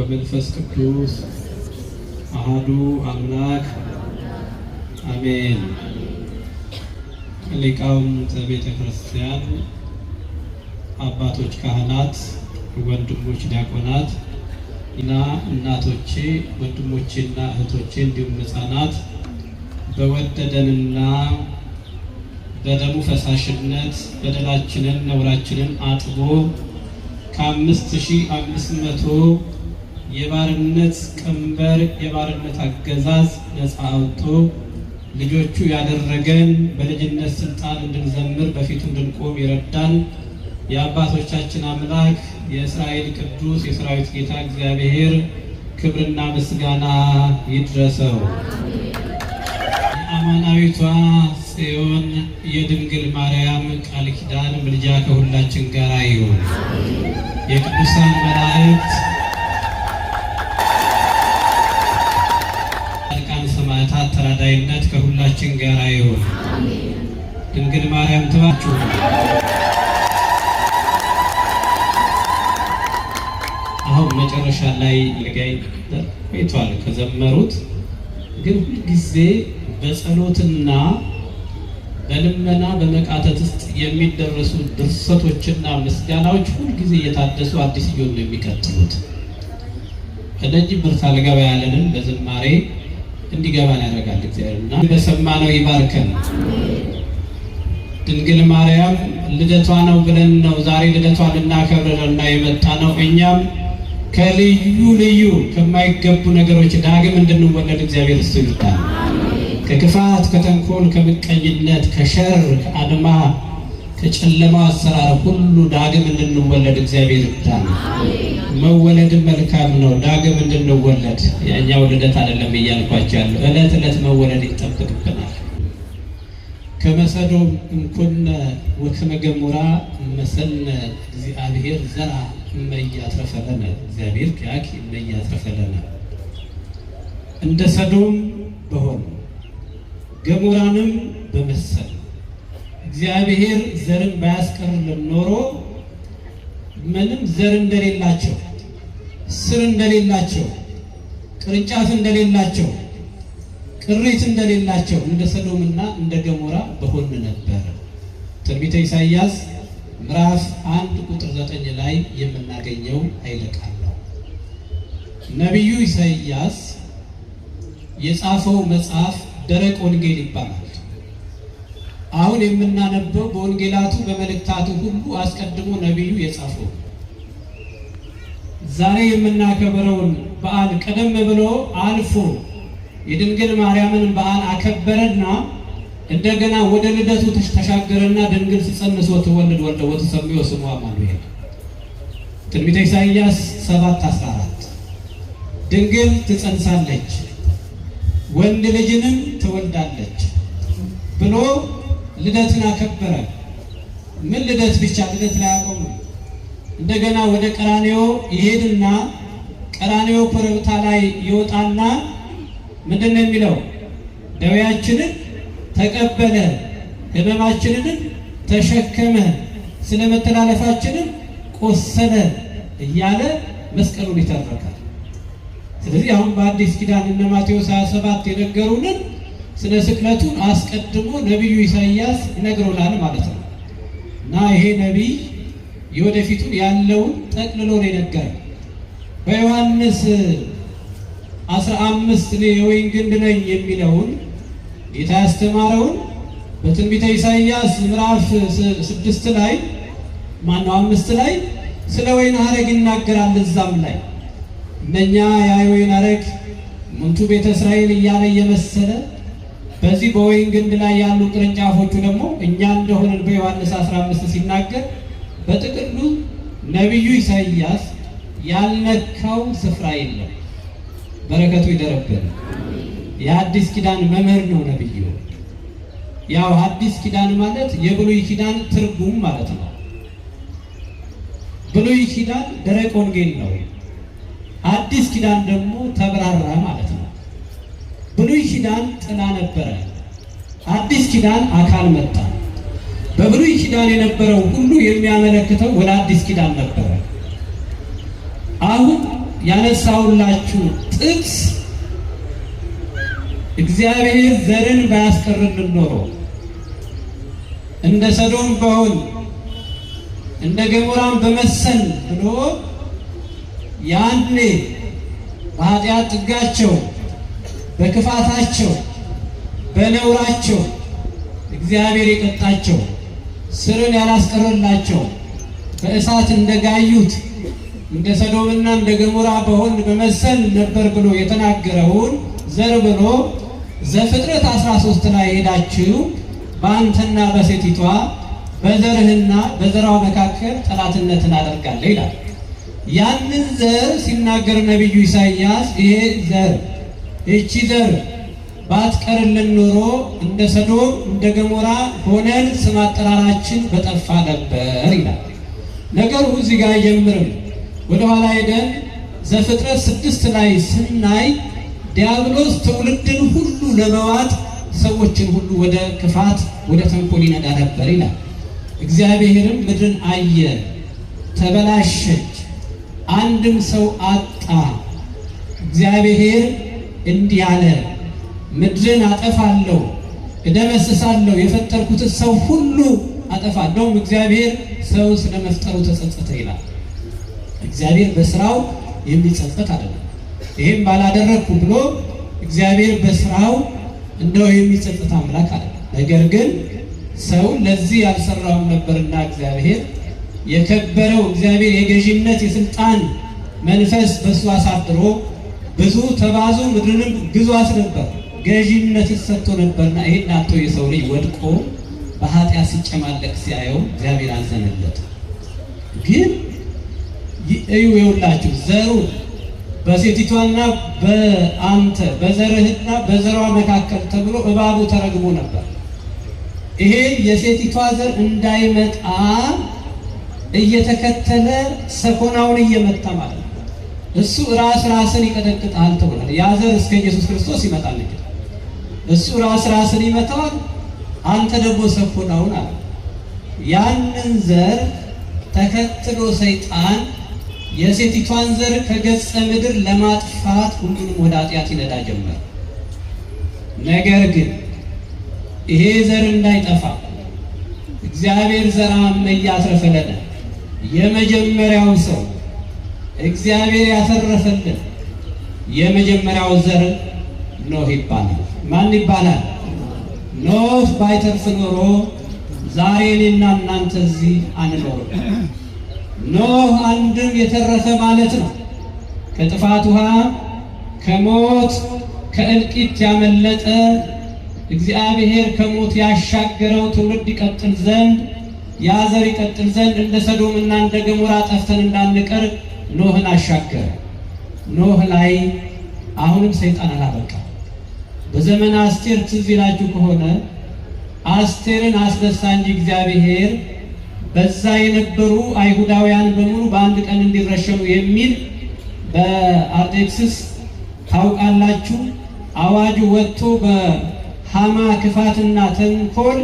ወመንፈስ ቅዱስ አሃዱ አምላክ አሜን። ሊቃውንተ ቤተ ክርስቲያን፣ አባቶች ካህናት፣ ወንድሞች ዲያቆናት እና እናቶቼ፣ ወንድሞቼና እህቶቼ እንዲሁም ሕፃናት በወደደንና በደሙ ፈሳሽነት በደላችንን ነውራችንን አጥቦ ከ5500 የባርነት ቀንበር የባርነት አገዛዝ ነፃ አውጥቶ ልጆቹ ያደረገን በልጅነት ስልጣን እንድንዘምር በፊቱ እንድንቆም ይረዳን የአባቶቻችን አምላክ የእስራኤል ቅዱስ የሰራዊት ጌታ እግዚአብሔር ክብርና ምስጋና ይድረሰው። የአማናዊቷ ጽዮን የድንግል ማርያም ቃል ኪዳን ምልጃ ከሁላችን ጋር ይሁን። የቅዱሳን መላእክት፣ ጻድቃን፣ ሰማዕታት ተራዳይነት ከሁላችን ጋር ይሁን። ድንግል ማርያም ትባችሁ። አሁን መጨረሻ ላይ ልጋይ ቆይቷል ከዘመሩት ግን ሁልጊዜ በጸሎትና በልመና በመቃተት ውስጥ የሚደረሱ ድርሰቶችና ምስጋናዎች ሁልጊዜ እየታደሱ አዲስ እየሆኑ ነው የሚቀጥሉት። እነዚህ ብርት አልገባ ያለንን በዝማሬ እንዲገባን ያደርጋል እግዚአብሔር እና በሰማነው ይባርከን። ድንግል ማርያም ልደቷ ነው ብለን ነው ዛሬ ልደቷ ልናከብር እና የመጣ ነው። እኛም ከልዩ ልዩ ከማይገቡ ነገሮች ዳግም እንድንወለድ እግዚአብሔር እሱ ይርዳል። ከክፋት፣ ከተንኮል፣ ከምቀኝነት፣ ከሸር፣ ከአድማ፣ ከጨለማ አሰራር ሁሉ ዳግም እንድንወለድ እግዚአብሔር ይርዳል። መወለድም መልካም ነው። ዳግም እንድንወለድ ያኛው ልደት አይደለም እያልኳቸው ያለው እለት እለት መወለድ ይጠበቅብናል። ከመሰዶም እንኮነ ወከመ ገሞራ መሰልነ እግዚአብሔር ዘራ እመያትረፈለነ እግዚአብሔር ኪያኪ እመያትረፈለነ። እንደ ሰዶም በሆን ገሞራንም በመሰል እግዚአብሔር ዘርን ባያስቀርልን ኖሮ ምንም ዘር እንደሌላቸው፣ ስር እንደሌላቸው፣ ቅርንጫፍ እንደሌላቸው፣ ቅሪት እንደሌላቸው እንደ ሰዶምና እንደ ገሞራ በሆን ነበር። ትንቢተ ኢሳይያስ ምዕራፍ 1 ቁጥር 9 ላይ የምናገኘው ኃይለ ቃል ነው። ነቢዩ ኢሳይያስ የጻፈው መጽሐፍ ደረቅ ወንጌል ይባላል። አሁን የምናነበው በወንጌላቱ በመልእክታቱ ሁሉ አስቀድሞ ነቢዩ የጻፈው ዛሬ የምናከብረውን በዓል ቀደም ብሎ አልፎ የድንግል ማርያምን በዓል አከበረና እንደገና ወደ ልደቱ ተሻገረና ድንግል ትጸንስ ወትወልድ ወልደ ወትሰምዮ ስሙ አማኑኤል። ትንቢተ ኢሳይያስ 7:14 ድንግል ትጸንሳለች ወንድ ልጅንም ትወልዳለች ብሎ ልደትን አከበረ። ምን ልደት ብቻ ልደት ላይ አቆሙ። እንደገና ወደ ቀራንዮ ይሄድና ቀራንዮ ኮረብታ ላይ ይወጣና ምንድን ነው የሚለው? ደዌያችንን ተቀበለ፣ ሕመማችንንም ተሸከመ፣ ስለ መተላለፋችንም ቆሰለ እያለ መስቀሉን ይተረካል። ስለዚህ አሁን በአዲስ ኪዳን እነ ማቴዎስ 27 የነገሩንን ስለ ስቅለቱን አስቀድሞ ነቢዩ ኢሳይያስ ነግሮናል ማለት ነው። እና ይሄ ነቢይ የወደፊቱን ያለውን ጠቅልሎ ነው የነገረን። በዮሐንስ 15 እኔ የወይን ግንድ ነኝ የሚለውን ጌታ ያስተማረውን በትንቢተ ኢሳይያስ ምዕራፍ 6 ላይ ማነው 5 ላይ ስለ ወይን ሐረግ ይናገራል። እዛም ላይ እነኛ ያ የወይን ሐረግ ምንቱ ቤተ እስራኤል እያለ እየመሰለ በዚህ በወይን ግንድ ላይ ያሉ ቅርንጫፎቹ ደግሞ እኛ እንደሆንን በዮሐንስ 15 ሲናገር በጥቅሉ ነቢዩ ኢሳይያስ ያልነካው ስፍራ የለም። በረከቱ ይደረብን። የአዲስ ኪዳን መምህር ነው ነቢዩ። ያው አዲስ ኪዳን ማለት የብሉይ ኪዳን ትርጉም ማለት ነው። ብሉይ ኪዳን ደረቅ ወንጌል ነው። አዲስ ኪዳን ደግሞ ተብራራ ማለት ነው። ብሉይ ኪዳን ጥላ ነበረ፣ አዲስ ኪዳን አካል መጣ። በብሉይ ኪዳን የነበረው ሁሉ የሚያመለክተው ወደ አዲስ ኪዳን ነበረ። አሁን ያነሳሁላችሁ ጥቅስ እግዚአብሔር ዘርን ባያስቀርልን ኖሮ እንደ ሰዶም በሆን እንደ ገሞራም በመሰል ብሎ ያኔ በኃጢአት ጥጋቸው፣ በክፋታቸው፣ በነውራቸው እግዚአብሔር የቀጣቸው፣ ስርን ያላስቀረላቸው፣ በእሳት እንደጋዩት እንደ ሰዶምና እንደ ገሞራ በሆን በመሰል ነበር ብሎ የተናገረውን ዘር ብሎ ዘፍጥረት 13 ላይ ሄዳችሁ በአንተና በሴቲቷ በዘርህና በዘራው መካከል ጠላትነትን አደርጋለሁ ይላል። ያንን ዘር ሲናገር ነቢዩ ኢሳይያስ ይሄ ዘር፣ ይቺ ዘር ባትቀርልን ኖሮ እንደ ሰዶም እንደ ገሞራ ሆነን ስም አጠራራችን በጠፋ ነበር ይላል። ነገሩ እዚህ ጋር አይጀምርም። ወደኋላ ሄደን ዘፍጥረት 6 ላይ ስናይ ዲያብሎስ ትውልድን ሁሉ ለመዋጥ ሰዎችን ሁሉ ወደ ክፋት፣ ወደ ተንኮል ይነዳ ነበር ይላል። እግዚአብሔርም ምድርን አየ፣ ተበላሸች፣ አንድም ሰው አጣ። እግዚአብሔር እንዲህ አለ፣ ምድርን አጠፋለሁ፣ እደመስሳለሁ፣ የፈጠርኩትን ሰው ሁሉ አጠፋለሁ። እግዚአብሔር ሰው ስለመፍጠሩ ተጸጸተ ይላል። እግዚአብሔር በስራው የሚጸጸት አይደለም። ይሄም ባላደረግኩ ብሎ እግዚአብሔር በስራው እንደው የሚጸጸት አምላክ አይደለም። ነገር ግን ሰው ለዚህ ያልሰራውም ነበርና እግዚአብሔር የከበረው እግዚአብሔር የገዢነት የስልጣን መንፈስ በሱ አሳድሮ ብዙ ተባዙ ምድርንም ግዟት ነበር፣ ገዢነት ሰጥቶ ነበርና ይሄን አጥቶ የሰው ልጅ ወድቆ በኃጢአት ሲጨማለቅ ሲያየው እግዚአብሔር አዘነለት። ግን እዩ ይውላችሁ ዘሩ በሴቲቷና በአንተ በዘርህና በዘሯ መካከል ተብሎ እባቡ ተረግሞ ነበር። ይሄ የሴቲቷ ዘር እንዳይመጣ እየተከተለ ሰኮናውን እየመታ ማለት ነው። እሱ ራስ ራስን ይቀጠቅጣል ተብሏል። ያ ዘር እስከ ኢየሱስ ክርስቶስ ይመጣል። እሱ ራስ ራስን ይመታዋል፣ አንተ ደግሞ ሰኮናውን አለ። ያንን ዘር ተከትሎ ሰይጣን የሴቲቷን ዘር ከገጸ ምድር ለማጥፋት ሁሉንም ወደ ኃጢአት ይነዳ ጀመር። ነገር ግን ይሄ ዘር እንዳይጠፋ እግዚአብሔር ዘርአም እያትረፈለነ የመጀመሪያው ሰው እግዚአብሔር ያተረፈልን የመጀመሪያው ዘር ኖህ ይባላል። ማን ይባላል? ኖህ ባይተርፍ ኖሮ ዛሬ እኔና እናንተ እዚህ አንኖርም። ኖህ አንድም የተረፈ ማለት ነው። ከጥፋት ውሃ፣ ከሞት፣ ከእልቂት ያመለጠ፣ እግዚአብሔር ከሞት ያሻገረው ትውልድ ይቀጥል ዘንድ፣ ያ ዘር ይቀጥል ዘንድ እንደ ሰዶምና እንደ ገሞራ ጠፍተን እንዳንቀር ኖህን አሻገረ። ኖህ ላይ አሁንም ሰይጣን አላበቃ። በዘመነ አስቴር ትዝ ይላችሁ ከሆነ አስቴርን አስነሳ እንጂ እግዚአብሔር በዛ የነበሩ አይሁዳውያን በሙሉ በአንድ ቀን እንዲረሸኑ የሚል በአርጤክስስ ታውቃላችሁ አዋጁ ወጥቶ በሃማ ክፋትና ተንኮል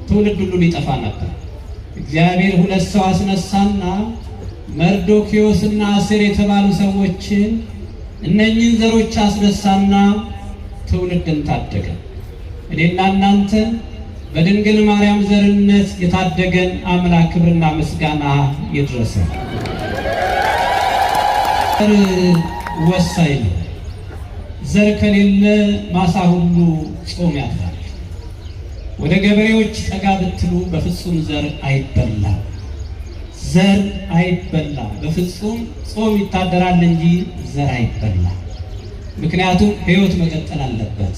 ትውልድ ሁሉ ሊጠፋ ነበር። እግዚአብሔር ሁለት ሰው አስነሳና መርዶኪዮስና አስቴር የተባሉ ሰዎችን፣ እነኝህን ዘሮች አስነሳና ትውልድን ታደገ። እኔና እናንተ በድንግል ማርያም ዘርነት የታደገን አምላክ ክብርና ምስጋና ይድረሰው። ዘር ወሳኝ ነው። ዘር ከሌለ ማሳ ሁሉ ጾም ያድራል። ወደ ገበሬዎች ጠጋ ብትሉ በፍጹም ዘር አይበላም። ዘር አይበላም። በፍጹም ጾም ይታደራል እንጂ ዘር አይበላም። ምክንያቱም ሕይወት መቀጠል አለበት።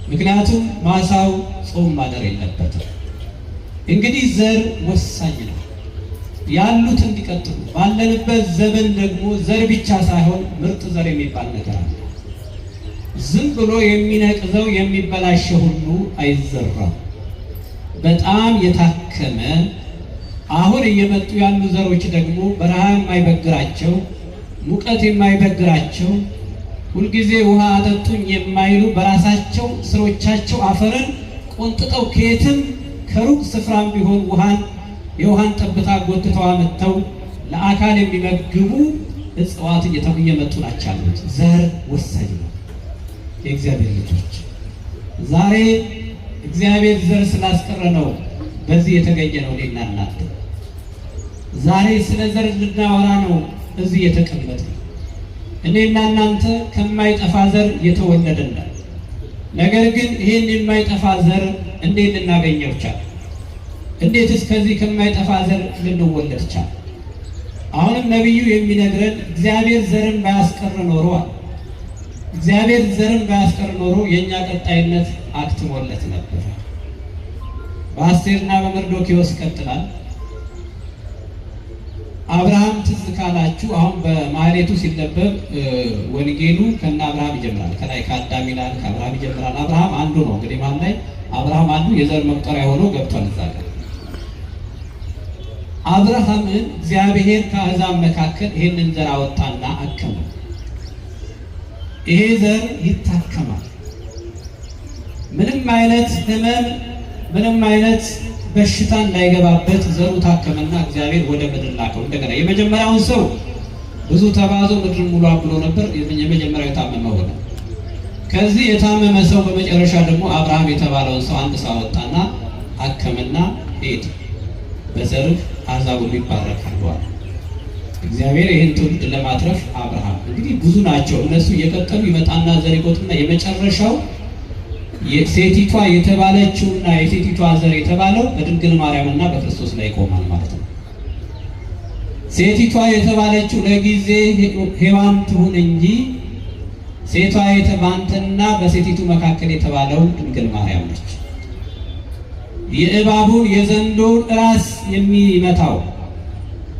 ምክንያቱም ማሳው ጾም ማደር የለበትም። እንግዲህ ዘር ወሳኝ ነው። ያሉት እንዲቀጥሉ ባለንበት ዘመን ደግሞ ዘር ብቻ ሳይሆን ምርጥ ዘር የሚባል ነገር አለ። ዝም ብሎ የሚነቅዘው የሚበላሸው ሁሉ አይዘራም። በጣም የታከመ፣ አሁን እየመጡ ያሉ ዘሮች ደግሞ በረሃ የማይበግራቸው፣ ሙቀት የማይበግራቸው፣ ሁልጊዜ ውሃ አጠጡኝ የማይሉ፣ በራሳቸው ስሮቻቸው አፈርን ቆንጥጠው ከየትም ከሩቅ ስፍራም ቢሆን ውሃን የውሃን ጠብታ ጎትተው አመጥተው ለአካል የሚመግቡ እጽዋት እየመጡ ናቸው ያሉት። ዘር ወሳኝ ነው። የእግዚአብሔር ልጆች ዛሬ እግዚአብሔር ዘር ስላስቀረ ነው በዚህ የተገኘ ነው። እኔና እናንተ ዛሬ ስለ ዘር ልናወራ ነው እዚህ የተቀመጥነው። እኔና እናንተ ከማይጠፋ ዘር የተወለድን ነን። ነገር ግን ይህን የማይጠፋ ዘር እንዴት ልናገኘው ቻል? እንዴትስ ከዚህ ከማይጠፋ ዘር ልንወለድ ቻል? አሁንም ነቢዩ የሚነግረን እግዚአብሔር ዘርን ባያስቀር ኖሮ አለ። እግዚአብሔር ዘርን ባያስቀር ኖሮ የእኛ ቀጣይነት አክትሞለት ነበር። በአስቴርና በመርዶኪዎስ ይቀጥላል። አብርሃም ትዝ ካላችሁ አሁን በማህሌቱ ሲነበብ ወንጌሉ ከነ አብርሃም ይጀምራል። ከላይ ከአዳም ይላል፣ ከአብርሃም ይጀምራል። አብርሃም አንዱ ነው እንግዲህ መሀል ላይ አብርሃም አንዱ የዘር መቁጠሪያ ሆኖ ገብቷል እዛ ጋር። አብርሃምን እግዚአብሔር ከአሕዛብ መካከል ይሄንን ዘር አወጣና አከመው። ይሄ ዘር ይታከማል። ምንም አይነት ሕመም ምንም አይነት በሽታ እንዳይገባበት ዘሩ ታከመና እግዚአብሔር ወደ ምድር ላከው። እንደገና የመጀመሪያውን ሰው ብዙ ተባዞ ምድርን ሙሉ ብሎ ነበር። የመጀመሪያው የታመመ ሆነ። ከዚህ የታመመ ሰው በመጨረሻ ደግሞ አብርሃም የተባለውን ሰው አንድ ሰው አወጣና አከመና ሄድ፣ በዘርህ አሕዛብ ሁሉ ይባረካሉ አለ። እግዚአብሔር ይህን ትውልድ ለማትረፍ አብርሃም እንግዲህ ብዙ ናቸው እነሱ እየቀጠሉ ይመጣና ዘር ይቆጥና የመጨረሻው ሴቲቷ የተባለችውና የሴቲቷ ዘር የተባለው በድንግል ማርያምና በክርስቶስ ላይ ይቆማል ማለት ነው። ሴቲቷ የተባለችው ለጊዜ ሔዋን ትሁን እንጂ ሴቷ በአንተና በሴቲቱ መካከል የተባለው ድንግል ማርያም ነች። የእባቡን የዘንዶውን ራስ የሚመታው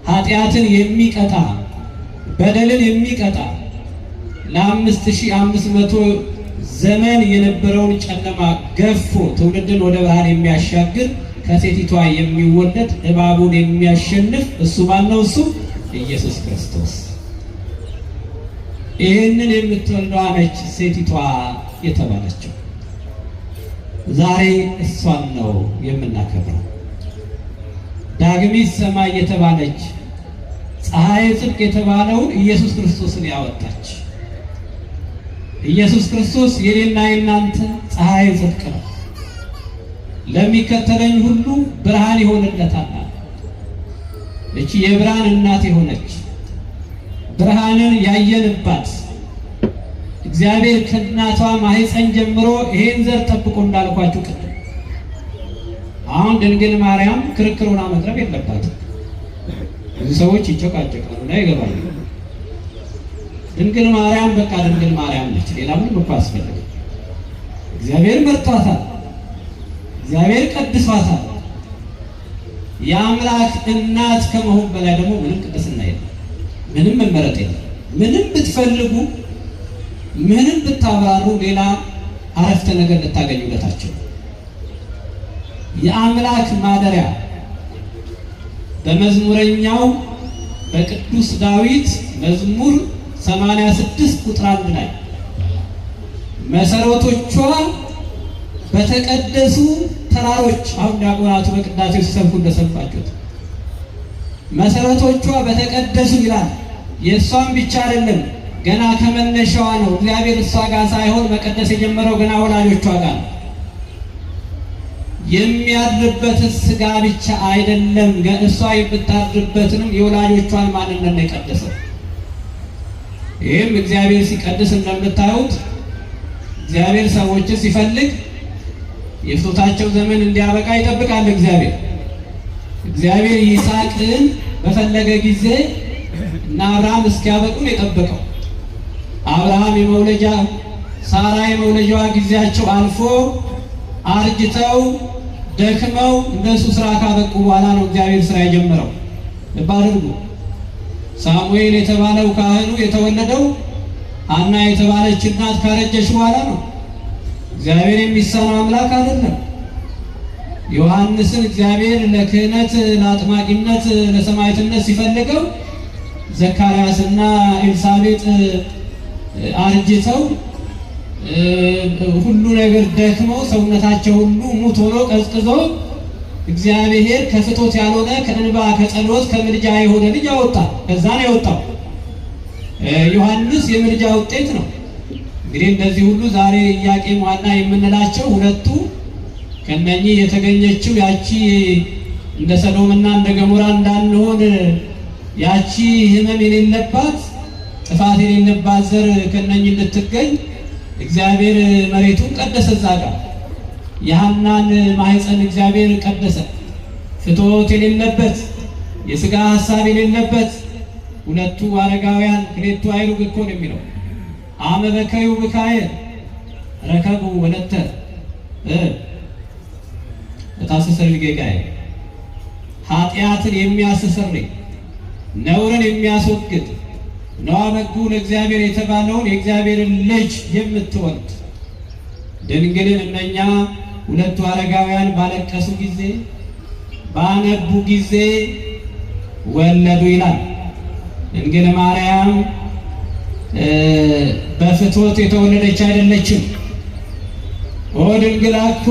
ኃጢአትን የሚቀጣ በደልን የሚቀጣ ለ5500 ዘመን የነበረውን ጨለማ ገፎ ትውልድን ወደ ብርሃን የሚያሻግር ከሴቲቷ የሚወለድ እባቡን የሚያሸንፍ እሱ ማን ነው? እሱ ኢየሱስ ክርስቶስ። ይህንን የምትወልደዋ ነች ሴቲቷ የተባለችው። ዛሬ እሷን ነው የምናከብረው። ዳግሚት ሰማይ የተባለች ፀሐይ ጽድቅ የተባለውን ኢየሱስ ክርስቶስን ያወጣች ኢየሱስ ክርስቶስ የኔና የናንተ ፀሐይ ጽድቅ ነው። ለሚከተለኝ ሁሉ ብርሃን ይሆንለታል። እቺ የብርሃን እናት የሆነች ብርሃንን ያየንባት እግዚአብሔር ከእናቷ ማህፀን ጀምሮ ይሄን ዘር ጠብቆ እንዳልኳችሁ ቅድም፣ አሁን ድንግል ማርያም ክርክሩን መቅረብ የለባትም። ብዙ ሰዎች ይጨቃጨቃሉ እና ይገባሉ። ድንግል ማርያም በቃ ድንግል ማርያም ነች። ሌላ ምንም እኮ አያስፈልግም። እግዚአብሔር መርጧታል። እግዚአብሔር ቀድሷታል። የአምላክ እናት ከመሆን በላይ ደግሞ ምንም ቅድስና የለም፣ ምንም መመረጥ የለም። ምንም ብትፈልጉ ምንም ብታብራሩ ሌላ አረፍተ ነገር ልታገኙለታቸው። የአምላክ ማደሪያ በመዝሙረኛው በቅዱስ ዳዊት መዝሙር 86 ቁጥር 1 ላይ መሰረቶቿ በተቀደሱ ተራሮች፣ አሁን ዲያቆናቱ በቅዳሴው ሲሰብኩ እንደሰማችሁት መሰረቶቿ በተቀደሱ ይላል። የእሷን ብቻ አይደለም፣ ገና ከመነሻዋ ነው። እግዚአብሔር እሷ ጋር ሳይሆን መቀደስ የጀመረው ገና ወላጆቿ ጋር ነው። የሚያድርበት ስጋ ብቻ አይደለም፣ እሷ የምታድርበትንም የወላጆቿን ማንነት ነው የቀደሰው። ይህም እግዚአብሔር ሲቀድስ እንደምታዩት እግዚአብሔር ሰዎችን ሲፈልግ የፍቶታቸው ዘመን እንዲያበቃ ይጠብቃል። እግዚአብሔር ይስሐቅን በፈለገ ጊዜ እና አብርሃም እስኪያበቁ ነው የጠበቀው። አብርሃም የመውለጃ ሳራ የመውለጃዋ ጊዜያቸው አልፎ አርጅተው ደክመው እነሱ ስራ ካበቁ በኋላ ነው እግዚአብሔር ስራ የጀመረው። ልብ አድርጉ። ሳሙኤል የተባለው ካህኑ የተወለደው ሐና የተባለች እናት ካረጀች በኋላ ነው። እግዚአብሔር የሚሳነው አምላክ አይደለም። ዮሐንስን እግዚአብሔር ለክህነት፣ ለአጥማቂነት፣ ለሰማዕትነት ሲፈልገው ዘካርያስና ኤልሳቤጥ አርጅተው ሁሉ ነገር ደክመው ሰውነታቸው ሁሉ ሙት ሆኖ ቀዝቅዞ እግዚአብሔር ከፍቶት ያልሆነ ከእንባ ከጸሎት ከምልጃ የሆነ ልጅ አወጣ። ከዛ ነው የወጣው። ዮሐንስ የምልጃ ውጤት ነው። እንግዲህ እንደዚህ ሁሉ ዛሬ ኢያቄም ወሐና የምንላቸው ሁለቱ ከነኚህ የተገኘችው ያቺ እንደ ሰዶምና እንደ ገሞራ እንዳንሆን ያቺ ሕመም የሌለባት ጥፋት የሌለባት ዘር ከነኚህ እንድትገኝ እግዚአብሔር መሬቱን ቀደሰ። እዛ ጋር የሐናን ማህፀን እግዚአብሔር ቀደሰ። ፍትወት የሌለበት የስጋ ሐሳብ የሌለበት ሁለቱ አረጋውያን ክሌቱ አይሩግ እኮ ነው የሚለው አመ በከዩ ብካየ ረከቡ ወለተ እታሰሰሪ ጌጋዬ ኃጢአትን የሚያስተሰርይ ነውርን የሚያስወግድ ነዋ በጉ ለእግዚአብሔር የተባለውን የእግዚአብሔርን ልጅ የምትወልድ ድንግልን እነኛ ሁለቱ አረጋውያን ባለቀሱ ጊዜ ባነቡ ጊዜ ወለዱ ይላል። ድንግል ማርያም በፍትወት የተወለደች አይደለችም። ኦ ድንግል አኮ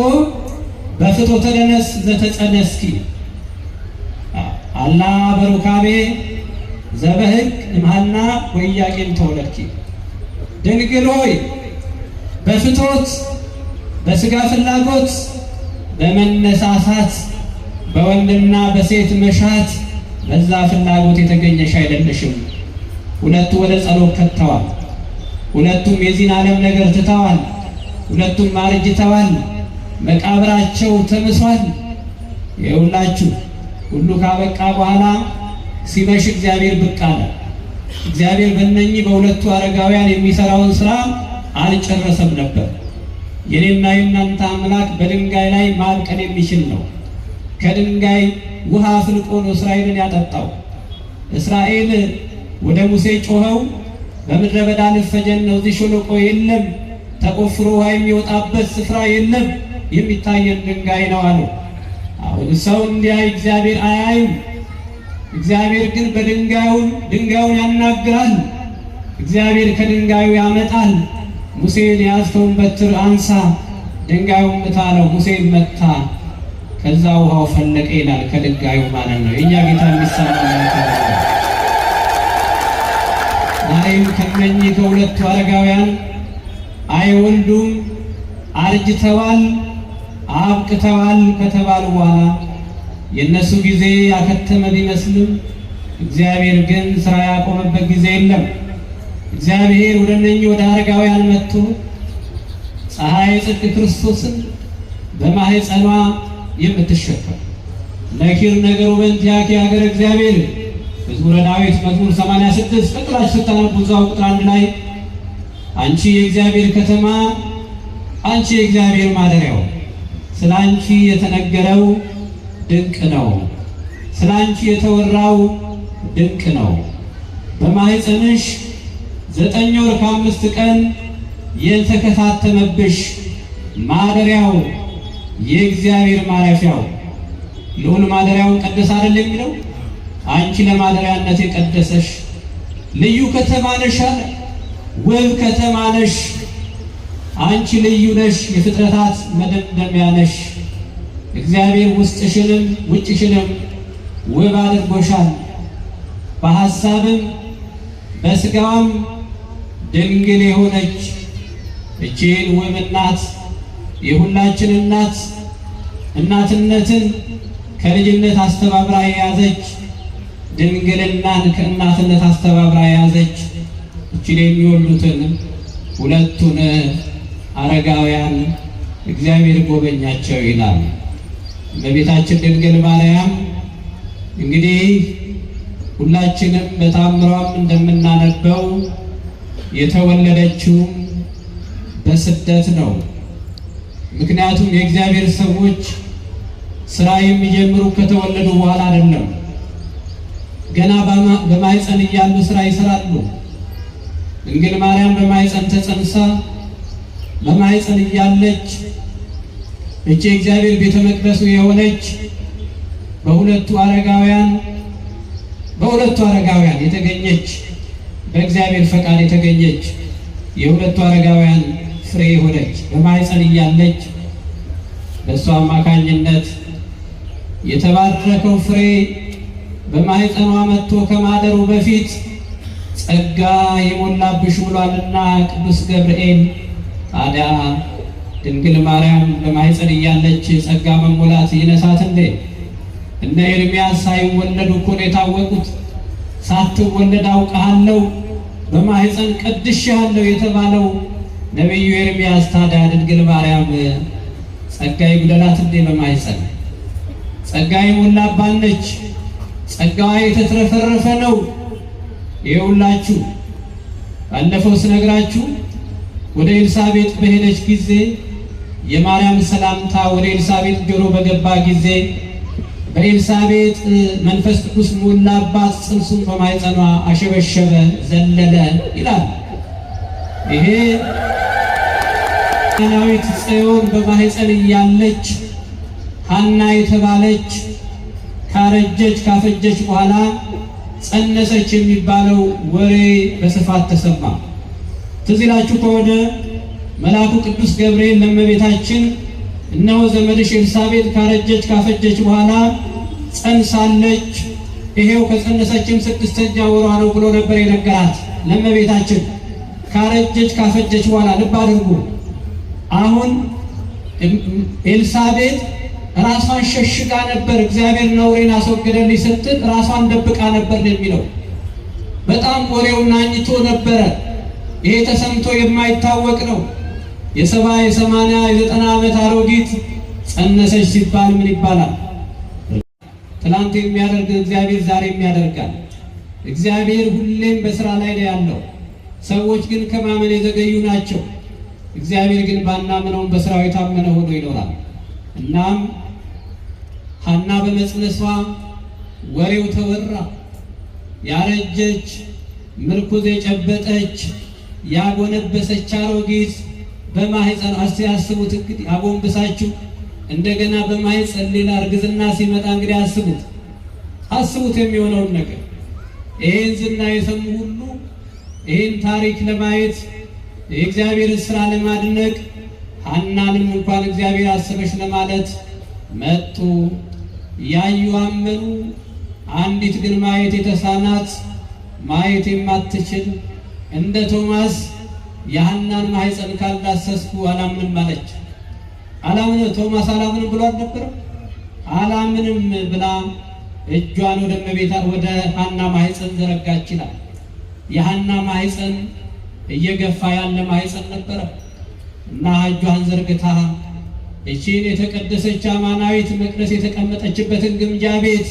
በፍትወተ ደነስ ዘተጸነስኪ አላ በሩካቤ ዘበሕግ እምሐና ወኢያቄም ተወለድኪ። ድንግል ሆይ በፍትወት በስጋ ፍላጎት በመነሳሳት በወንድና በሴት መሻት በዛ ፍላጎት የተገኘሽ አይደለሽም። ሁለቱ ወደ ጸሎት ከተዋል። ሁለቱም የዚህን ዓለም ነገር ትተዋል። ሁለቱም አርጅተዋል። መቃብራቸው ተምሷል። ይኸውላችሁ ሁሉ ካበቃ በኋላ ሲመሽ እግዚአብሔር ብቅ አለ። እግዚአብሔር በእነኚህ በሁለቱ አረጋውያን የሚሰራውን ስራ አልጨረሰም ነበር። የኔና የእናንተ አምላክ በድንጋይ ላይ ማብቀል የሚችል ነው። ከድንጋይ ውሃ አፍልቆ ነው እስራኤልን ያጠጣው። እስራኤል ወደ ሙሴ ጮኸው በምድረ በዳ ልፈጀን ነው፣ እዚህ ሸለቆ የለም፣ ተቆፍሮ ውሃ የሚወጣበት ስፍራ የለም፣ የሚታየን ድንጋይ ነው አሉ። አሁን ሰው እንዲያይ እግዚአብሔር አያይም። እግዚአብሔር ግን በድንጋዩን ድንጋዩን ያናግራል። እግዚአብሔር ከድንጋዩ ያመጣል። ሙሴን የያዝከውን በትር አንሳ፣ ድንጋዩን ምታ አለው። ሙሴን መታ፣ ከዛ ውሃው ፈለቀ ይላል፣ ከድንጋዩ ማለት ነው። የእኛ ጌታ የሚሰማ ማለት ነው። ዛሬም ከነኚህ ከሁለቱ አረጋውያን አይወልዱም፣ አርጅተዋል፣ አብቅተዋል ከተባሉ በኋላ የእነሱ ጊዜ ያከተመ ቢመስልም እግዚአብሔር ግን ስራ ያቆመበት ጊዜ የለም። እግዚአብሔር ወደ እነኚህ ወደ አረጋውያን መጥቶ ፀሐይ ጽድቅ ክርስቶስን በማህፀኗ የምትሸከም ነኪር ነገሩ በእንቲአኪ ሀገረ እግዚአብሔር መዝሙረ ዳዊት መዝሙር 86 ቀጥላችሁ ስታነቡ እዛው ቁጥር 1 ላይ አንቺ የእግዚአብሔር ከተማ፣ አንቺ የእግዚአብሔር ማደሪያው፣ ስለ አንቺ የተነገረው ድንቅ ነው፣ ስለ አንቺ የተወራው ድንቅ ነው። በማህፀንሽ 9 ወር ከ5 ቀን የተከታተመብሽ ማደሪያው የእግዚአብሔር ማረፊያው ልዑል ማደሪያውን ቀደሰ አይደል የሚለው? አንቺ ለማደሪያነት የቀደሰሽ ልዩ ከተማ ነሽ አለ። ውብ ከተማ ነሽ። አንቺ ልዩ ነሽ፣ የፍጥረታት መደምደሚያ ነሽ። እግዚአብሔር ውስጥሽንም ውጭሽንም ውብ አድርጎሻል። በሐሳብም በስጋዋም ድንግል የሆነች እቺን ውብ እናት የሁላችን እናት እናትነትን ከልጅነት አስተባብራ የያዘች ድንግልናን ከእናትነት አስተባብራ የያዘች እቺን የሚወሉትን ሁለቱን አረጋውያን እግዚአብሔር ጎበኛቸው ይላል። እመቤታችን ድንግል ማርያም እንግዲህ ሁላችንም በታምሯም እንደምናነበው የተወለደችው በስደት ነው። ምክንያቱም የእግዚአብሔር ሰዎች ስራ የሚጀምሩ ከተወለዱ በኋላ አይደለም። ገና በማህፀን እያሉ ስራ ይሰራሉ። ድንግል ማርያም በማህፀን ተጸንሳ በማህፀን እያለች እቺ የእግዚአብሔር ቤተ መቅደሱ የሆነች በሁለቱ አረጋውያን የተገኘች በእግዚአብሔር ፈቃድ የተገኘች የሁለቱ አረጋውያን ፍሬ የሆነች በማህፀን እያለች በእሷ አማካኝነት የተባረከው ፍሬ በማህፀኗ መጥቶ ከማደሩ በፊት ጸጋ የሞላብሽ ብሏልና ቅዱስ ገብርኤል። ታዲያ ድንግል ማርያም በማኅፀን እያለች ጸጋ መሞላት ይነሳት እንዴ? እነ ኤርምያስ ሳይወለዱ እኮ ነው የታወቁት። ሳትወለድ አውቅሃለሁ በማኅፀን ቀድሼሃለሁ የተባለው ነቢዩ ኤርምያስ፣ ታዲያ ድንግል ማርያም ጸጋ ይጉደላት እንዴ? በማኅፀን ጸጋ የሞላባት ነች። ጸጋዋ የተትረፈረፈ ነው። ይኸውላችሁ ባለፈው ስነግራችሁ ወደ ኤልሳቤጥ በሄደች ጊዜ የማርያም ሰላምታ ወደ ኤልሳቤጥ ጆሮ በገባ ጊዜ በኤልሳቤጥ መንፈስ ቅዱስ ሞላባት፣ ጽንሱን በማኅፀኗ አሸበሸበ፣ ዘለለ ይላል። ይሄ ዳዊት ጽዮን በማኅፀን እያለች ሐና የተባለች ካረጀች ካፈጀች በኋላ ጸነሰች የሚባለው ወሬ በስፋት ተሰማ። ትዝ ይላችሁ ከሆነ መልአኩ ቅዱስ ገብርኤል ለእመቤታችን እነሆ ዘመድሽ ኤልሳቤጥ ካረጀች ካፈጀች በኋላ ጸንሳለች፣ ይሄው ከጸነሰችም 6ኛ ወሯ ነው ብሎ ነበር የነገራት ለእመቤታችን። ካረጀች ካፈጀች በኋላ ልብ አድርጉ። አሁን ኤልሳቤጥ ራሷን ሸሽጋ ነበር። እግዚአብሔር ነውሬን አስወገደልኝ ስትል ራሷን ደብቃ ነበር ነው የሚለው። በጣም ወሬው ናኝቶ ነበረ። ይሄ ተሰምቶ የማይታወቅ ነው። የ70 የ80 የ90 ዓመት አሮጊት ጸነሰች ሲባል ምን ይባላል? ትላንት የሚያደርግ እግዚአብሔር ዛሬም ያደርጋል። እግዚአብሔር ሁሌም በስራ ላይ ነው ያለው። ሰዎች ግን ከማመን የዘገዩ ናቸው። እግዚአብሔር ግን ባናምነውም በስራው የታመነ ሆኖ ይኖራል። እናም ሐና በመጽነሷ ወሬው ተወራ። ያረጀች ምርኩዝ የጨበጠች ያጎነበሰች አሮጊት በማህፀን እስቲ አስቡት እንግዲህ አጎንብሳችሁ እንደገና በማህፀን ሌላ እርግዝና ሲመጣ እንግዲህ አስቡት አስቡት የሚሆነውን ነገር። ይሄን ዝና የሰሙ ሁሉ ይሄን ታሪክ ለማየት የእግዚአብሔርን ስራ ለማድነቅ ሐናንም እንኳን እግዚአብሔር አሰበሽ ለማለት መጡ። ያዩ አመኑ። አንዲት ግን ማየት የተሳናት ማየት የማትችል እንደ ቶማስ የሐናን ማህፀን ካልዳሰስኩ አላምንም አለች። አላምንም ቶማስ አላምንም ብሎ አልነበረም? አላምንም ብላ እጇን ወደ እመቤታ ወደ ሐና ማህፀን ዘረጋች ይላል። የሐና ማህፀን እየገፋ ያለ ማህፀን ነበረ እና እጇን ዘርግታ እቺን የተቀደሰች አማናዊት መቅደስ የተቀመጠችበትን ግምጃ ቤት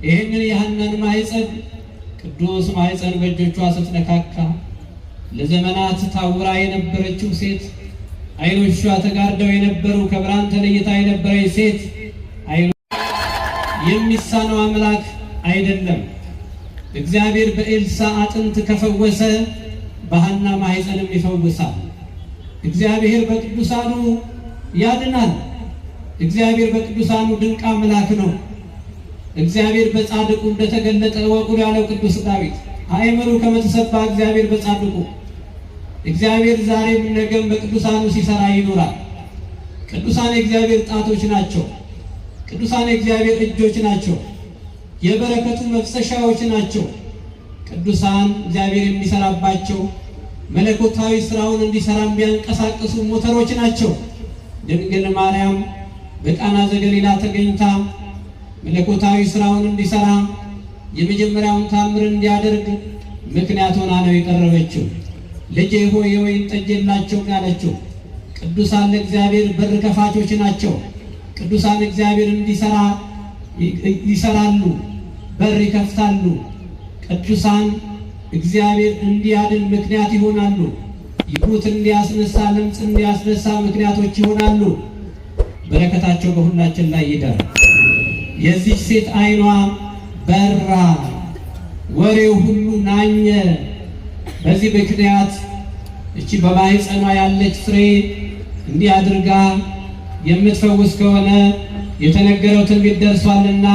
ይህንን የሐናን ማህፀን ቅዱስ ማህፀን በእጆቿ ስትነካካ ለዘመናት ታውራ የነበረችው ሴት፣ አይኖቿ ተጋርደው የነበሩ ከብርሃን ተለይታ የነበረች ሴት የሚሳነው አምላክ አይደለም። እግዚአብሔር በኤልሳ አጥንት ከፈወሰ በሐና ማህፀንም ይፈውሳል። እግዚአብሔር በቅዱሳኑ ያድናል። እግዚአብሔር በቅዱሳኑ ድንቅ አምላክ ነው። እግዚአብሔር በጻድቁ እንደተገለጠ እወቁ ያለው ቅዱስ ዳዊት አእምሩ ከመተሰባ እግዚአብሔር በጻድቁ። እግዚአብሔር ዛሬም ነገም በቅዱሳኑ ሲሰራ ይኖራል። ቅዱሳን የእግዚአብሔር ጣቶች ናቸው። ቅዱሳን የእግዚአብሔር እጆች ናቸው። የበረከቱ መፍሰሻዎች ናቸው። ቅዱሳን እግዚአብሔር የሚሰራባቸው መለኮታዊ ስራውን እንዲሰራ የሚያንቀሳቅሱ ሞተሮች ናቸው። ድንግል ማርያም በቃና ዘገሊላ ተገኝታ መለኮታዊ ስራውን እንዲሰራ የመጀመሪያውን ታምር እንዲያደርግ ምክንያት ሆና ነው የቀረበችው። ልጄ ሆይ የወይን ጠጅ የላቸውም ያለችው። ቅዱሳን ለእግዚአብሔር በር ከፋቾች ናቸው። ቅዱሳን እግዚአብሔር እንዲሰራ ይሰራሉ፣ በር ይከፍታሉ። ቅዱሳን እግዚአብሔር እንዲያድን ምክንያት ይሆናሉ። ይኩት እንዲያስነሳ፣ ለምጽ እንዲያስነሳ ምክንያቶች ይሆናሉ። በረከታቸው በሁላችን ላይ ይደር። የዚች ሴት ዓይኗ በራ፣ ወሬው ሁሉ ናኘ። በዚህ ምክንያት እቺ በማህፀኗ ያለች ፍሬ እንዲህ አድርጋ የምትፈውስ ከሆነ የተነገረው ትንቢት ደርሷልና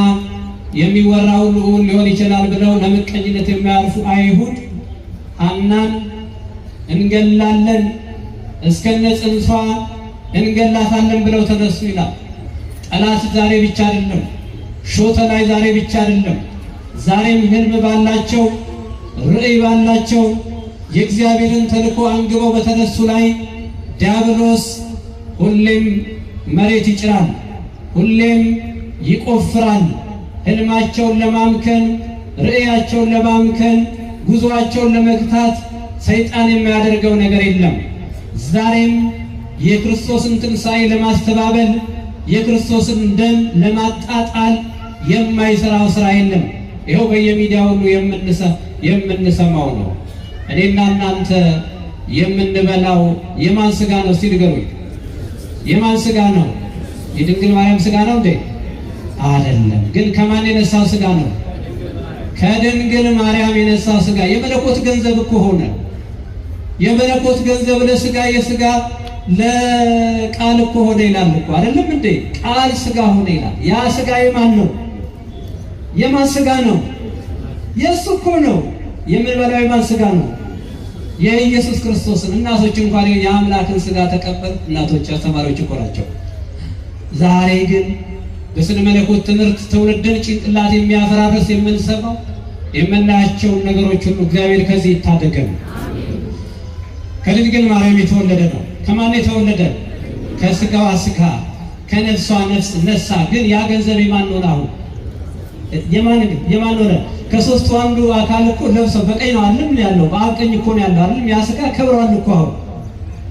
የሚወራው ልዑል ሊሆን ይችላል ብለው ለምቀኝነት የሚያርፉ አይሁድ ሐናን እንገላለን እስከነ ጽንሷ እንገላታለን ብለው ተነሱ ይላል። ጠላት ዛሬ ብቻ አይደለም፣ ሾተ ላይ ዛሬ ብቻ አይደለም። ዛሬም ህልም ባላቸው ራዕይ ባላቸው የእግዚአብሔርን ተልእኮ አንግበው በተነሱ ላይ ዲያብሎስ ሁሌም መሬት ይጭራል፣ ሁሌም ይቆፍራል። ህልማቸውን ለማምከን፣ ራዕያቸውን ለማምከን፣ ጉዞአቸውን ለመግታት ሰይጣን የማያደርገው ነገር የለም። ዛሬም የክርስቶስን ትንሣኤ ለማስተባበል የክርስቶስን ደም ለማጣጣል የማይሰራው ስራ የለም። ይኸው በየሚዲያው ሁሉ የምንሰማው ነው። እኔና እናንተ የምንበላው የማን ስጋ ነው? እስቲ ንገሩኝ። የማን ስጋ ነው? የድንግል ማርያም ስጋ ነው እንዴ? አይደለም። ግን ከማን የነሳው ስጋ ነው? ከድንግል ማርያም የነሳው ስጋ የመለኮት ገንዘብ እኮ ሆነ። የመለኮት ገንዘብ ለስጋ የስጋ ለቃል እኮ ሆነ ይላል እኮ አይደለም እንዴ? ቃል ስጋ ሆነ ይላል። ያ ስጋ የማን ነው? የማን ስጋ ነው? የእሱ እኮ ነው። የምንበላው የማን ስጋ ነው? የኢየሱስ ክርስቶስን። እናቶች እንኳን የአምላክን ስጋ ተቀበል እናቶች አስተማሪዎች እኮ ናቸው። ዛሬ ግን በስነ መለኮት ትምህርት ትውልድን ጭንቅላት የሚያፈራርስ የምንሰማው የምናያቸውን ነገሮች ሁሉ እግዚአብሔር ከዚህ ይታደገን። ከድንግል ማርያም የተወለደ ነው። ከማን የተወለደ? ከስጋዋ ስጋ ከነፍሷ ነፍስ ነሳ። ግን ያ ገንዘብ የማን ሆነ? አሁን የማን ሆነ? ከሶስቱ አንዱ አካል እኮ ለብሰው በቀኝ ነው አይደለም ያለው፣ በአብ ቀኝ እኮ ነው ያለው አይደለም። ያ ስጋ ከብሯል እኮ አሁን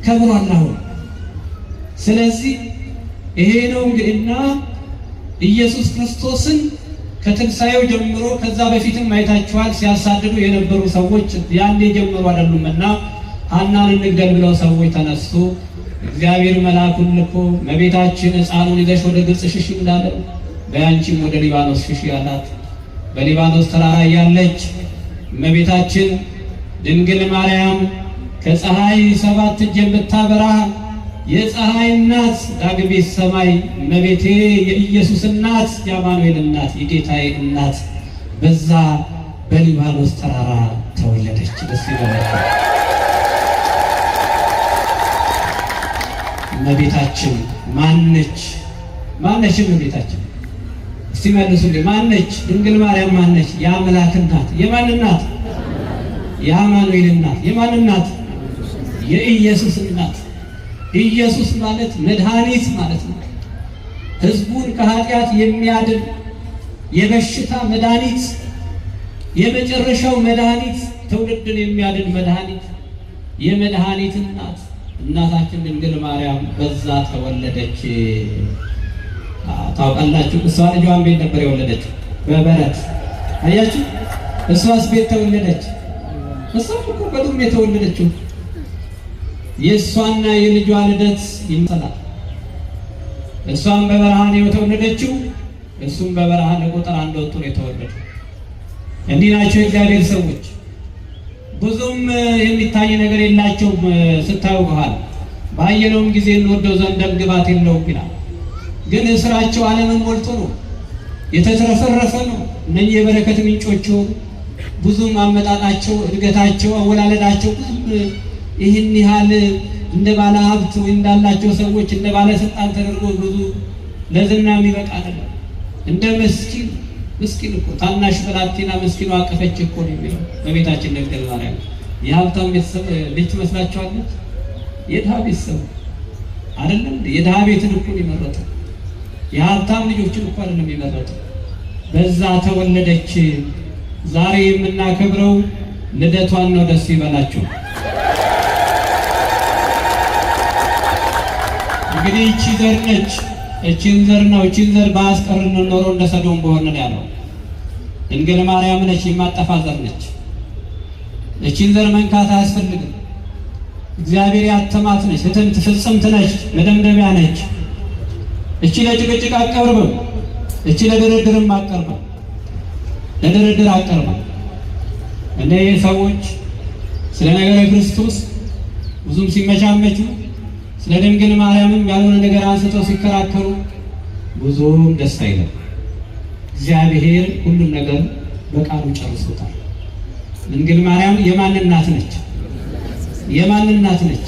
ከብሯል አሁን። ስለዚህ ይሄ ነው እንግዲህና ኢየሱስ ክርስቶስን ከትንሣኤው ጀምሮ ከዛ በፊትም አይታችኋል፣ ሲያሳድዱ የነበሩ ሰዎች ያኔ ጀምሮ አይደሉምና ሐናን እንግደል ብለው ሰዎች ተነሱ። እግዚአብሔር መልአኩን ልኮ እመቤታችን ሕፃኑን ይዘሽ ወደ ግብፅ ሽሺ እንዳለው በያንቺም ወደ ሊባኖስ ሽሺ አላት። በሊባኖስ ተራራ እያለች እመቤታችን ድንግል ማርያም ከፀሐይ 7 እጅ የምታበራ የፀሐይ እናት ዳግሚት ሰማይ እመቤቴ የኢየሱስ እናት የአማኑኤል እናት የጌታዬ እናት በዛ በሊባኖስ ተራራ ተወለደች። ደስ ይበላችሁ። እመቤታችን ማነች? ማነች እመቤታችን? እስቲ መልሱልኝ። ማነች? ድንግል ማርያም ማነች? የአምላክ እናት። የማን እናት? የአማኑኤል እናት። የማን እናት? የኢየሱስ እናት። ኢየሱስ ማለት መድኃኒት ማለት ነው። ሕዝቡን ከኃጢአት የሚያድን የበሽታ መድኃኒት፣ የመጨረሻው መድኃኒት፣ ትውልድን የሚያድን መድኃኒት፣ የመድኃኒት እናት እናታችን ድንግል ማርያም በዛ ተወለደች። ታውቃላችሁ፣ እሷ ልጇን ቤት ነበር የወለደችው፣ በበረት አያችሁ። እሷስ ቤት ተወለደች። እሷም እኮ በዱር የተወለደችው። የእሷና የልጇ ልደት ይመሰላል። እሷም በበረሃ ነው የተወለደችው፣ እሱም በበረሃ ለቁጥር አንድ ወጥቶ ነው የተወለደው። እንዲህ ናቸው የእግዚአብሔር ሰዎች። ብዙም የሚታይ ነገር የላቸውም። ስታዩ በኋላ ባየነውም ጊዜ እንወደው ዘንድ ደም ግባት የለውም ይላል። ግን ስራቸው ዓለምን ሞልቶ ነው የተትረፈረፈ ነው። እነኚህ የበረከት ምንጮቹ ብዙም አመጣጣቸው፣ እድገታቸው፣ አወላለዳቸው ብዙም ይህን ያህል እንደ ባለ ሀብት ወይ እንዳላቸው ሰዎች እንደ ባለ ስልጣን ተደርጎ ብዙ ለዝና የሚበቃ አይደለም። እንደ ምስኪን ምስኪን እኮ ታናሽ ብላቴና ምስኪኑ አቀፈች እኮ ነው የሚለው በቤታችን ድንግል ማርያም። የሀብታም ቤተሰብ ልጅ ትመስላችኋለች? የድሃ ቤተሰብ አይደለም። የድሃ ቤትን እኮ ነው የመረጠው። የሀብታም ልጆችን እኮ አይደለም የመረጠው። በዛ ተወለደች። ዛሬ የምናከብረው ልደቷን ነው። ደስ ይበላችሁ። እንግዲህ እቺ ዘር ነች። እቺን ዘር ነው። እቺን ዘር ባስቀርን ኖሮ እንደ ሰዶም በሆነ ያለው። ድንግል ማርያም ነች፣ የማጠፋ ዘር ነች። እቺን ዘር መንካት አያስፈልግም። እግዚአብሔር ያተማት ነች፣ ህትምት ፍጽምት ነች፣ መደምደሚያ ነች። እቺ ለጭቅጭቅ አቀርብም፣ እቺ ለድርድርም አቀርብም፣ ለድርድር አቀርብም። እኔ ሰዎች ስለ ነገረ ክርስቶስ ብዙም ሲመቻመቹ ስለ ድንግል ማርያምም ያልሆነ ነገር አንስተው ሲከራከሩ ብዙም ደስ አይልም። እግዚአብሔር ሁሉም ነገር በቃሉ ጨርሶታል። ድንግል ማርያም የማን እናት ነች? የማን እናት ነች?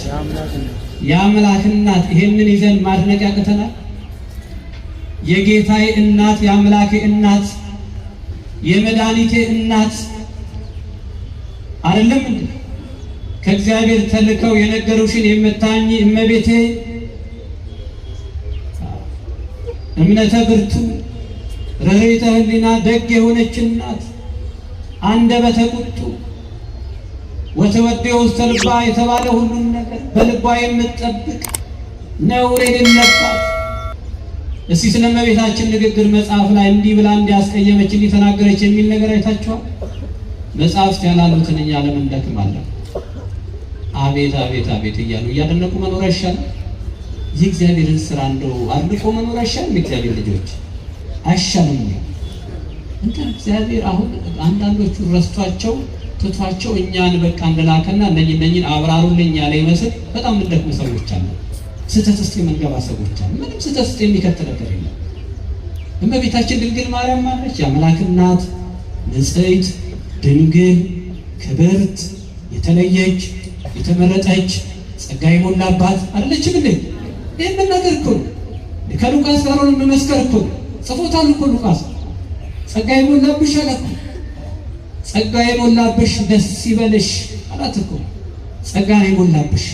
የአምላክ እናት። ይሄንን ይዘን ማድነቅ ያቅተናል? የጌታዬ እናት፣ የአምላኬ እናት፣ የመድኃኒቴ እናት፣ አይደለም እንዴ? ከእግዚአብሔር ተልከው የነገሩሽን የምታኝ እመቤቴ፣ እምነተ ብርቱ ርኅራኄ ሕሊና ደግ የሆነች እናት፣ አንደበተ ቁጡ ወተወደው ውስተ ልባ የተባለ ሁሉን ነገር በልቧ የምትጠብቅ ነውር የሌለባት። እስቲ ስለ እመቤታችን ንግግር መጽሐፍ ላይ እንዲህ ብላ እንዲያስቀየመች እንዲህ ተናገረች የሚል ነገር አይታችኋል? መጽሐፍት ያላሉትን እኛ ለምን እንደክማለን? አቤት አቤት አቤት እያሉ እያደነቁ መኖር አይሻልም? የእግዚአብሔርን ስራ እንደው አድንቆ መኖር አይሻልም? የእግዚአብሔር ልጆች አይሻልም? እንደ እግዚአብሔር አሁን አንዳንዶቹ ረስቷቸው ትቷቸው እኛን በቃ እንደላከና እነኝን አብራሩልኝ ያለ ይመስል በጣም የምንደክም ሰዎች አሉ። ስህተት ውስጥ የምንገባ ሰዎች አሉ። ምንም ስህተት ውስጥ የሚከት ነገር የለም። እመቤታችን ድንግል ማርያም ማለች የአምላክ እናት፣ ንጽሕት፣ ድንግል፣ ክብርት፣ የተለየች፣ የተመረጠች፣ ጸጋ የሞላባት አይደለችም እንዴ? ይህን መናገር እኮ ነው። ከሉቃስ ጋር ሆኖ መመስከር እኮ ነው። ጽፎታል እኮ ሉቃስ። ጸጋ የሞላብሽ አለ እኮ። ጸጋ የሞላብሽ ደስ ይበልሽ አላት እኮ። ጸጋ የሞላብሽ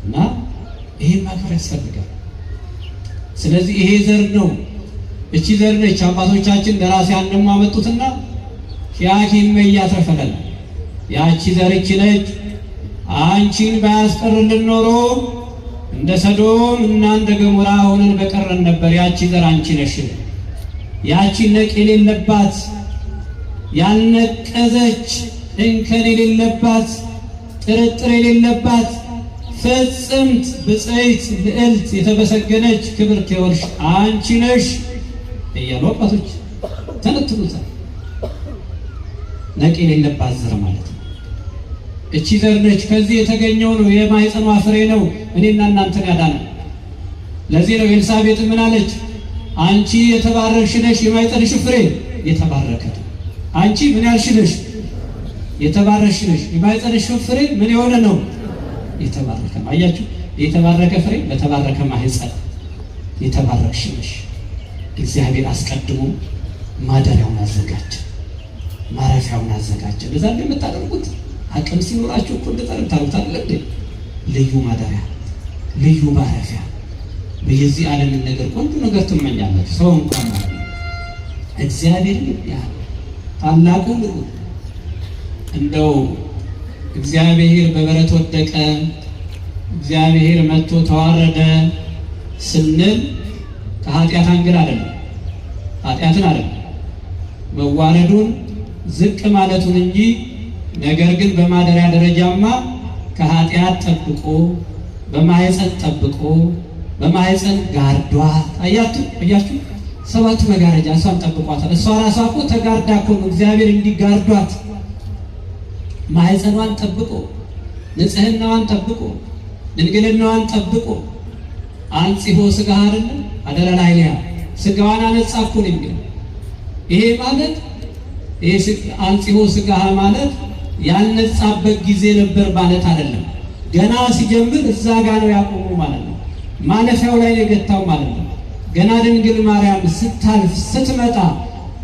እና ይሄን ማክበር ያስፈልጋል። ስለዚህ ይሄ ዘር ነው፣ እቺ ዘር ነች። አባቶቻችን ደራሲያን ደግሞ አመጡትና ያኪም እያተረፈለን ያቺ ዘር እቺ ነች። አንቺን ባያስቀርልን ኖሮ እንደ ሰዶም እና እንደ ገሞራ ሆነን በቀረን ነበር። ያቺ ዘር አንቺ ነሽ። ያቺ ነቅ የሌለባት ያልነቀዘች እንከን የሌለባት ጥርጥር የሌለባት ፍጽምት ብፅዕት ልዕልት የተመሰገነች ክብርት የሆንሽ አንቺ ነሽ እያሉ አባቶች ተነትኑታል። ነቅ የሌለባት ዘር ማለት ነው። እቺ ዘር ነች። ከዚህ የተገኘው ነው፣ የማኅፀኗ ፍሬ ነው እኔና እናንተን ያዳነ። ለዚህ ነው ኤልሳቤጥ ምን አለች? አንቺ የተባረክሽ ነሽ፣ የማኅፀንሽ ፍሬ የተባረከ ነው። አንቺ ምን ያልሽ ነሽ? የተባረክሽ ነሽ፣ የማኅፀንሽ ፍሬ ምን የሆነ ነው? የተባረከ ነው። አያችሁ፣ የተባረከ ፍሬ በተባረከ ማኅፀን የተባረክሽ ነሽ። እግዚአብሔር አስቀድሞ ማደሪያውን አዘጋጀ፣ ማረፊያውን አዘጋጀ። እንደዛ እንደምታደርጉት አቅም ሲኖራችሁ እኮ እንደዛ ታደርጉት አይደል እንዴ? ልዩ ማደሪያ፣ ልዩ ማረፊያ። በየዚህ ዓለምን ነገር ቆንጆ ነገር ትመኛላችሁ፣ ሰው እንኳን ማለት ነው። እግዚአብሔርን ያህል ታላቁ ልዑል እንደው እግዚአብሔር በበረት ወደቀ፣ እግዚአብሔር መጥቶ ተዋረደ ስንል ከኃጢአት angle አይደለም፣ ኃጢአትን አይደለም መዋረዱን ዝቅ ማለቱን እንጂ ነገር ግን በማደሪያ ደረጃማ ከኃጢአት ጠብቆ በማኅፀን ጠብቆ በማኅፀን ጋርዷት። አያችሁ አያችሁ፣ ሰባቱ መጋረጃ እሷን ጠብቋታል። እሷ ራሷ እኮ ተጋርዳ እኮ ነው እግዚአብሔር እንዲጋርዷት ማኅፀኗን ጠብቆ ንጽህናዋን ጠብቆ ድንግልናዋን ጠብቆ አንጽሖ ሥጋሃ አይደለም አደረ ላዕሌሃ ሥጋዋን አነጻ እኮ ነው የሚለው። ይሄ ማለት ይሄ አንጽሖ ሥጋሃ ማለት ያልነጻበት ጊዜ ነበር ማለት አይደለም። ገና ሲጀምር እዛ ጋ ነው ያቆመው ማለት ነው። ማለፊያው ላይ ነው የገታው ማለት ነው። ገና ድንግል ማርያም ስታልፍ ስትመጣ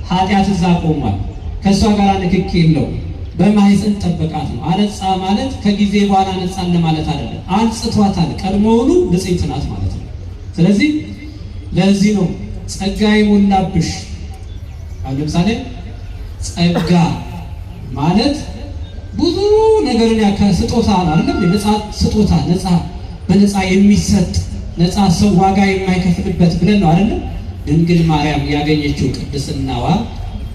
ኃጢአት እዛ ቆሟል። ከእሷ ጋር ንክኪ የለው። በማኅፀን ጠበቃት ነው። አነጻ ማለት ከጊዜ በኋላ አነጻን ለማለት አይደለም። አንጽቷታል። ቀድሞውኑ ንጽሕት ናት ማለት ነው። ስለዚህ ለዚህ ነው ጸጋ የሞላብሽ። አሁን ለምሳሌ ጸጋ ማለት ብዙ ነገርን ያካ ስጦታ አይደለም? ነፃ ስጦታ፣ ነፃ በነፃ የሚሰጥ ነፃ ሰው ዋጋ የማይከፍልበት ብለን ነው አይደለም? ድንግል ማርያም ያገኘችው ቅድስናዋ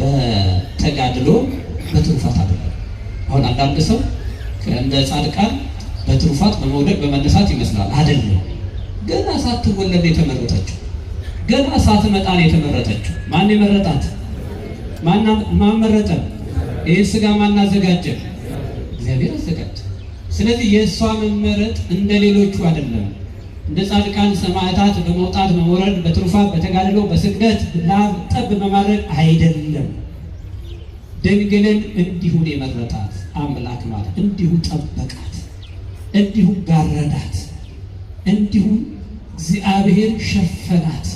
በተጋድሎ በትሩፋት አይደለም። አሁን አንዳንድ ሰው እንደ ጻድቃን በትሩፋት በመውደቅ በመነሳት ይመስላል። አይደለም። ገና ሳትወለድ የተመረጠችው፣ ገና ሳትመጣ ነው የተመረጠችው። ማን የመረጣት? ማን መረጠ? ይህን ስጋ ማን አዘጋጀ? እግዚአብሔር አዘጋጀ። ስለዚህ የእሷ መመረጥ እንደ ሌሎቹ አይደለም። እንደ ጻድቃን ሰማዕታት በመውጣት በመውረድ በትሩፋት በተጋድሎ በስግደት ላብ ጠብ በማድረግ አይደለም። ድንግልን እንዲሁ ነው የመረጣት አምላክ ማለት እንዲሁ ጠበቃት፣ እንዲሁ ጋረዳት፣ እንዲሁ እግዚአብሔር ሸፈናት፣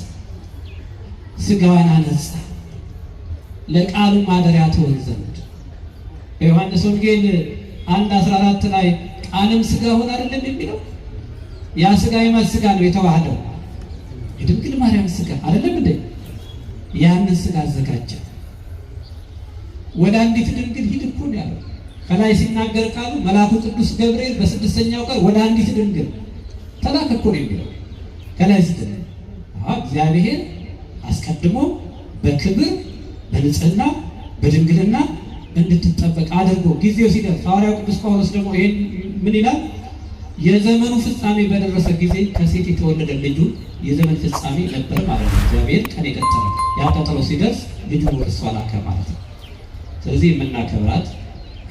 ስጋዋን አነጻ ለቃሉ ማደሪያ ትሆን ዘንድ። በዮሐንስ ወንጌል 1:14 ላይ ቃልም ስጋ ሆነ አይደለም የሚለው? ያ ስጋ የማን ስጋ ነው የተዋህደው? የድንግል ማርያም ስጋ አይደለም እንዴ? ያንን ስጋ አዘጋጀ። ወደ አንዲት ድንግል ሂድ እኮ ነው ያለው። ከላይ ሲናገር ቃሉ መልአኩ ቅዱስ ገብርኤል በስድስተኛው ቀን ወደ አንዲት ድንግል ተላከ እኮ ነው የሚለው። ከላይ ስትል እግዚአብሔር አስቀድሞ በክብር በንጽህና በድንግልና እንድትጠበቅ አድርጎ ጊዜው ሲደርስ ሐዋርያው ቅዱስ ጳውሎስ ደግሞ ይሄን ምን ይላል? የዘመኑ ፍጻሜ በደረሰ ጊዜ ከሴት የተወለደ ልጁ የዘመን ፍጻሜ ነበር ማለት ነው። እግዚአብሔር ቀን የቀጠረ ያ ቀጠሮ ሲደርስ ልጁ ወደ እሷ ላከ ማለት ነው። ስለዚህ የምናከብራት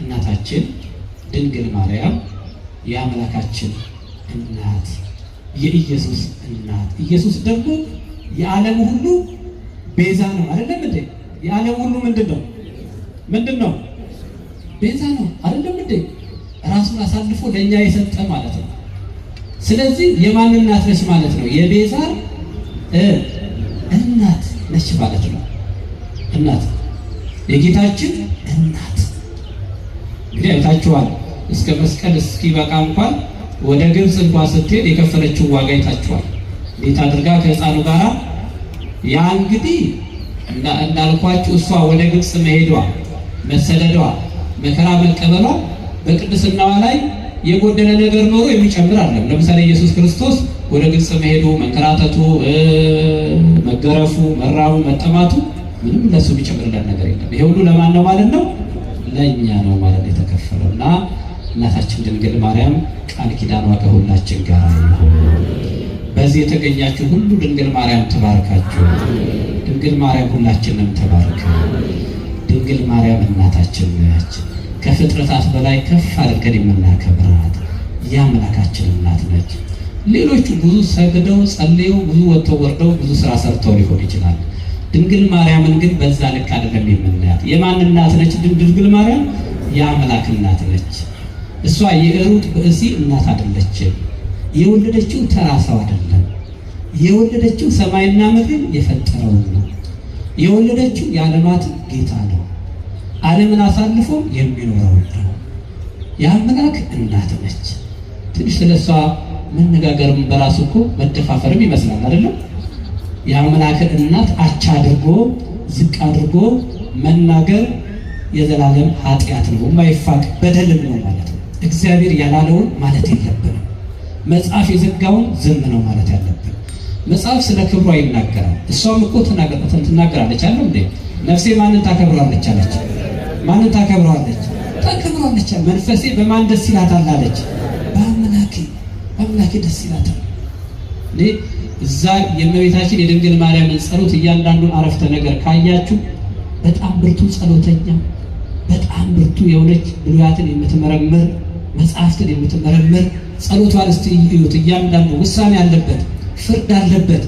እናታችን ድንግል ማርያም የአምላካችን እናት የኢየሱስ እናት፣ ኢየሱስ ደግሞ የዓለም ሁሉ ቤዛ ነው። አይደለም እንዴ? የዓለም ሁሉ ምንድን ነው? ምንድን ነው? ቤዛ ነው። አይደለም እንዴ? ራሱን አሳልፎ ለእኛ የሰጠ ማለት ነው። ስለዚህ የማን እናት ነች ማለት ነው? የቤዛ እናት ነች ማለት ነው። እናት የጌታችን እናት እንግዲህ አይታችኋል። እስከ መስቀል እስኪበቃ እንኳን ወደ ግብፅ እንኳን ስትሄድ የከፈለችው ዋጋ አይታችኋል። እንዴት አድርጋ ከሕፃኑ ጋራ ያ እንግዲህ እንዳልኳችሁ እሷ ወደ ግብፅ መሄዷ፣ መሰደዷ፣ መከራ መቀበሏ በቅድስናዋ ላይ የጎደለ ነገር ኖሮ የሚጨምር አይደለም። ለምሳሌ ኢየሱስ ክርስቶስ ወደ ግብፅ መሄዱ፣ መንከራተቱ፣ መገረፉ፣ መራቡ፣ መጠማቱ ምንም ለሱ የሚጨምርለት ነገር የለም። ይሄ ሁሉ ለማን ነው ማለት ነው? ለእኛ ነው ማለት ነው የተከፈለው። እና እናታችን ድንግል ማርያም ቃል ኪዳኗ ከሁላችን ጋር ይሁን። በዚህ የተገኛችሁ ሁሉ ድንግል ማርያም ትባርካችሁ። ድንግል ማርያም ሁላችንም ትባርክ። ድንግል ማርያም እናታችን ነች። ከፍጥረታት በላይ ከፍ አድርገን የምናከብራት የአምላካችን እናት ነች። ሌሎቹ ብዙ ሰግደው ጸልየው ብዙ ወጥተው ወርደው ብዙ ስራ ሰርተው ሊሆን ይችላል። ድንግል ማርያምን ግን በዛ ልክ አይደለም የምናያት። የማን እናት ነች ድንግል ማርያም? የአምላክ እናት ነች። እሷ የሩጥ ብእሲ እናት አይደለችም። የወለደችው ተራ ሰው አይደለም። የወለደችው ሰማይና ምድርን የፈጠረውን ነው። የወለደችው የዓለማት ጌታ ነው። ዓለምን አሳልፎ የሚኖረው ነው። የአምላክ እናት ነች። ትንሽ ስለሷ መነጋገርም በራሱ እኮ መደፋፈርም ይመስላል አይደለም? የአምላክን እናት አቻ አድርጎ ዝቅ አድርጎ መናገር የዘላለም ኃጢአት ነው፣ የማይፋቅ በደልም ነው ማለት ነው። እግዚአብሔር ያላለውን ማለት የለብንም። መጽሐፍ የዘጋውን ዝም ነው ማለት ያለብን። መጽሐፍ ስለ ክብሯ ይናገራል። እሷም እኮ ትናገራለች አለ እንዴ? ነፍሴ ማንን ታከብረዋለች አለች። ማንን ታከብረዋለች? ታከብረዋለች። መንፈሴ በማን ደስ ይላታል አለች። በአምላኬ፣ በአምላኬ ደስ ይላታል። እንዴ እዛ የእመቤታችን የድንግል ማርያምን ጸሎት እያንዳንዱን አረፍተ ነገር ካያችሁ በጣም ብርቱ ጸሎተኛ፣ በጣም ብርቱ የሆነች ብሉያትን የምትመረምር መጽሐፍትን የምትመረምር ጸሎቷን እስቲ እዩት። እያንዳንዱ ውሳኔ አለበት፣ ፍርድ አለበት።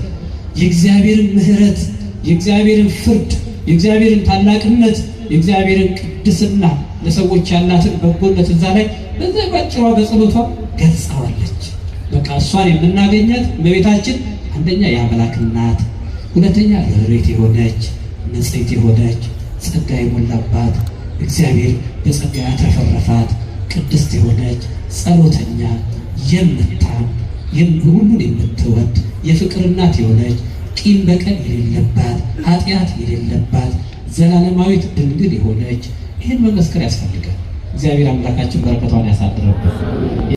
የእግዚአብሔርን ምሕረት፣ የእግዚአብሔርን ፍርድ፣ የእግዚአብሔርን ታላቅነት፣ የእግዚአብሔርን ቅድስና፣ ለሰዎች ያላትን በጎነት እዛ ላይ በዛ ባጭሯ በጸሎቷ ገልጸዋለች። በቃ እሷን የምናገኛት እመቤታችን አንደኛ የአምላክ እናት፣ ሁለተኛ ርኅርኅት የሆነች ንጽሕት የሆነች ጸጋ የሞላባት እግዚአብሔር በጸጋ ያትረፈረፋት ቅድስት የሆነች ጸሎተኛ፣ የምታም ሁሉን የምትወድ የፍቅር እናት የሆነች ቂም በቀል የሌለባት ኃጢአት የሌለባት ዘላለማዊት ድንግል የሆነች ይህን መመስከር ያስፈልጋል። እግዚአብሔር አምላካችን በረከቷን ያሳድርብን።